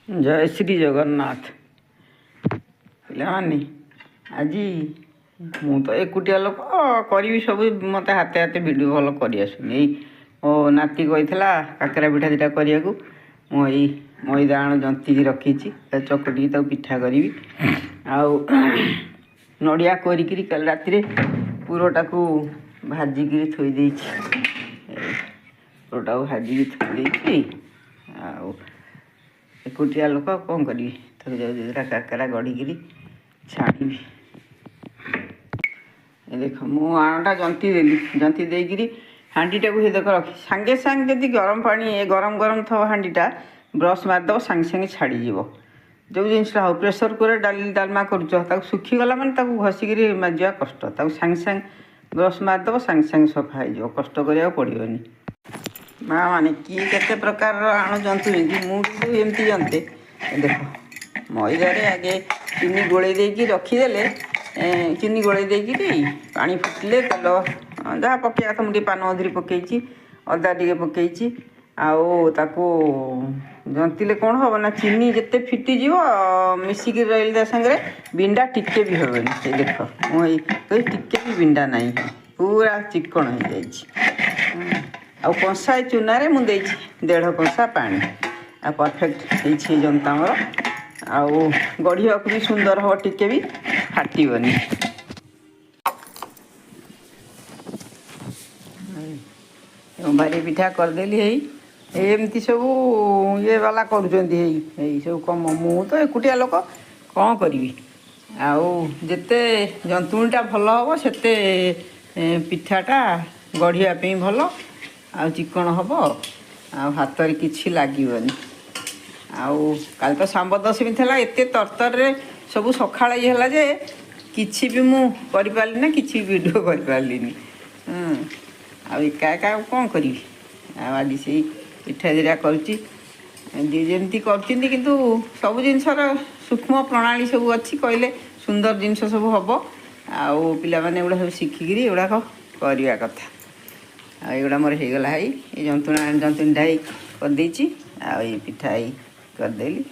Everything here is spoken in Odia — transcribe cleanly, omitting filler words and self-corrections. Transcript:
ଜୟ ଶ୍ରୀ ଜଗନ୍ନାଥ। ପିଲାମାନେ, ଆଜି ମୁଁ ତ ଏକୁଟିଆ ଲୋକ, କରିବି ସବୁ। ମୋତେ ହାତେ ହାତେ ଭିଡ଼ିଓ ଭଲ କରି ଆସୁନି। ଏଇ ମୋ ନାତି କହିଥିଲା କାକରା ପିଠା ଦୁଇଟା କରିବାକୁ। ମୁଁ ଏଇ ମଇଦା ଆଣ ଜନ୍ତିକି ରଖିଛି, ତାକୁ ଚକଟିକି ତାକୁ ପିଠା କରିବି। ଆଉ ନଡ଼ିଆ କୋରିକିରି କାଲି ରାତିରେ ପୁରଟାକୁ ଭାଜିକିରି ଥୋଇ ଦେଇଛି। ପୁରଟାକୁ ଭାଜିକି ଥୋଇ ଦେଇଛି। ଆଉ ଏକୁଟିଆ ଲୋକ, କ'ଣ କରିବି? ତାକୁ ଯାଉଛି ଦୁଇଟା କାକରା ଗଢ଼ିକିରି ଛାଣିବି। ଏ ଦେଖ, ମୁଁ ଆଣଟା ଜନ୍ତି ଦେଲି। ଜନ୍ତି ଦେଇକିରି ହାଣ୍ଡିଟାକୁ ସେ ଦେଖ ରଖି ସାଙ୍ଗେ ସାଙ୍ଗେ ଯଦି ଗରମ ପାଣି, ଏ ଗରମ ଗରମ ଥିବ ହାଣ୍ଡିଟା, ବ୍ରସ୍ ମାରିଦେବ, ସାଙ୍ଗେ ସାଙ୍ଗେ ଛାଡ଼ିଯିବ। ଯେଉଁ ଜିନିଷଟା ହଉ, ପ୍ରେସର୍ କୁକର୍ରେ ଡାଲି ଡାଲମା କରୁଛ, ତାକୁ ଶୁଖିଗଲା ମାନେ ତାକୁ ଘଷିକିରି ମାଜିବା କଷ୍ଟ। ତାକୁ ସାଙ୍ଗେ ସାଙ୍ଗେ ବ୍ରସ୍ ମାରିଦେବ, ସାଙ୍ଗେ ସାଙ୍ଗେ ସଫା ହେଇଯିବ, କଷ୍ଟ କରିବାକୁ ପଡ଼ିବନି। ମା ମାନେ କିଏ କେତେ ପ୍ରକାରର ଆଣ ଜନ୍ତୁଛନ୍ତି, ମୁଁ କିନ୍ତୁ ଏମିତି ଜନ୍ତେ। ଦେଖ, ମଇଦାରେ ଆଗେ ଚିନି ଗୋଳେଇ ଦେଇକି ରଖିଦେଲେ, ଚିନି ଗୋଳେଇ ଦେଇକିରି ପାଣି ଫୁଟିଲେ ତେଲ ଯାହା ପକେଇବା କଥା, ମୁଁ ଟିକେ ପାନ ମଧୁରୀ ପକେଇଛି, ଅଦା ଟିକେ ପକେଇଛି। ଆଉ ତାକୁ ଜନ୍ତିଲେ କ'ଣ ହେବ ନା, ଚିନି ଯେତେ ଫିଟିଯିବ, ମିଶିକି ରହିଲେ ତା ସାଙ୍ଗରେ ବିଣ୍ଡା ଟିକେ ବି ହେବନି। ସେ ଦେଖ, ମୁଁ ଏଇ ଟିକେ ବି ବିଣ୍ଡା ନାହିଁ, ପୁରା ଚିକଣ ହେଇଯାଇଛି। ଆଉ କଂସାଏ ଚୁନାରେ ମୁଁ ଦେଇଛି 1.5 କଂସା ପାଣି। ଆଉ ପରଫେକ୍ଟ ହେଇଛି ଜନ୍ତା ଆମର। ଆଉ ଗଢ଼ିବାକୁ ବି ସୁନ୍ଦର ହେବ, ଟିକେ ବି ଫାଟିବନି। ଭାରି ପିଠା କରିଦେଲି। ହେଇ ଏମିତି ସବୁ ଇଏ ବାଲା କରୁଛନ୍ତି, ହେଇ ଏଇ ସବୁ କମ। ମୁଁ ତ ଏକୁଟିଆ ଲୋକ, କ'ଣ କରିବି? ଆଉ ଯେତେ ଜନ୍ତୁଣିଟା ଭଲ ହେବ, ସେତେ ପିଠାଟା ଗଢ଼ିବା ପାଇଁ ଭଲ ଆଉ ଚିକଣ ହେବ, ଆଉ ହାତରେ କିଛି ଲାଗିବନି। ଆଉ କାଲି ତ ଶାମ୍ବ ଦଶମୀ ଥିଲା, ଏତେ ତରତରରେ ସବୁ ସକାଳେ ଇଏ ହେଲା ଯେ କିଛି ବି ମୁଁ କରିପାରିଲିନି ନା, କିଛି ବି ଭିଡ଼ିଓ କରିପାରିଲିନି। ଆଉ ଏକା ଏକା ଆଉ କ'ଣ କରିବି? ଆଉ ଆଜି ସେଇ ପିଠା ଦିଟା କରୁଛି, ଯିଏ ଯେମିତି କରୁଛନ୍ତି। କିନ୍ତୁ ସବୁ ଜିନିଷର ସୂକ୍ଷ୍ମ ପ୍ରଣାଳୀ ସବୁ ଅଛି, କହିଲେ ସୁନ୍ଦର ଜିନିଷ ସବୁ ହେବ। ଆଉ ପିଲାମାନେ ଏଗୁଡ଼ା ସବୁ ଶିଖିକିରି ଏଗୁଡ଼ାକ କରିବା କଥା। ଆଉ ଏଗୁଡ଼ା ମୋର ହେଇଗଲା। ହେଇ ଏଇ ଜନ୍ତୁଣିଟା ହେଇ କରିଦେଇଛି, ଆଉ ଏଇ ପିଠା ହେଇ କରିଦେଲି।